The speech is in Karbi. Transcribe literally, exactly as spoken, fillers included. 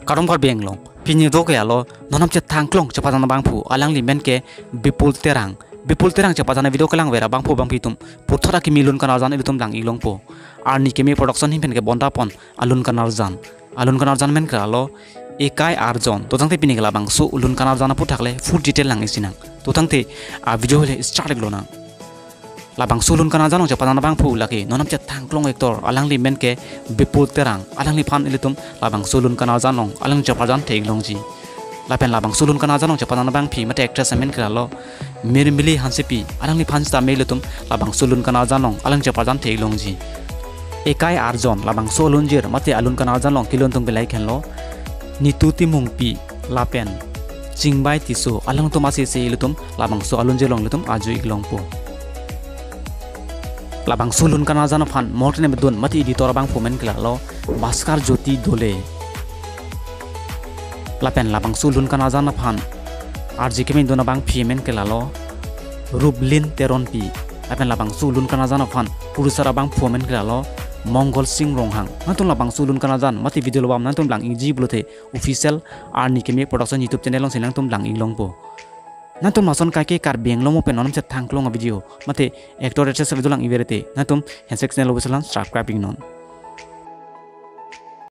Kardom Karbi Anglong, pini do ke alo, non namchet thangklong chepajan abangphu, alangli men ke Bipul Terang. Bipul Terang chepajan avideo kelang vera abangphu abangpi atum, puthot akimi lun kan arjan ilitum lang-ik longpo. Arni Keme Production ahin pen kebonda pon alun kan arjan. Alun kan arjan men ke alo, ekai arjon. To tangte pini ke labangso lun kan arjan aphuthak le full detail lang-ik sinang. To tangte avideo le start-ik lonang. Labangso lun kan arjan along chepajan abangphu lake non namchet thangklong actor, alangli men ke Bipul Terang. Alangliphan ilitum labangso lun kan arjan along alang chepajan the-ik longji. Lapen labangso lun kan arjan along chepajan abangpi mate actress amen ke alo Mirmili Hansepi. Alangliphan sitame ilitum labangso lun kan arjan along alang chepajan the-ik longji. Ekai arjon labangso alunjir mate alun kan arjan along kelun atum ke lahei henlo, Nitu Timungpi lapen Chingbai Tisso, alangtum asese ilitum labangso alunjir along ilitum arju-ik longpo. Labangso lun kan arjan aphan morte nemdun mate editor abangphu men ke lalo Bhaskar Jyoti Dole. Lapen labangso lun kan arjan aphan arje kemedun abangpi men ke lalo Ruplin Teronpi. Lapen labangso lun kan arjan aphan producer abangphu men ke lalo Mongol Sing Ronghang. Nangtum labangso lun kan arjan mate video lo bam nangtum lang-ikji pulote official Arni Keme Production YouTube channel along si nangtum lang-ik longpo. Nangtum lason kaike Karbi Anglong mo pen non namchet thangklong avideo mate actor actress avideo lang-ik verete, nangtum handset channel lo bisalan subscribe-ik non.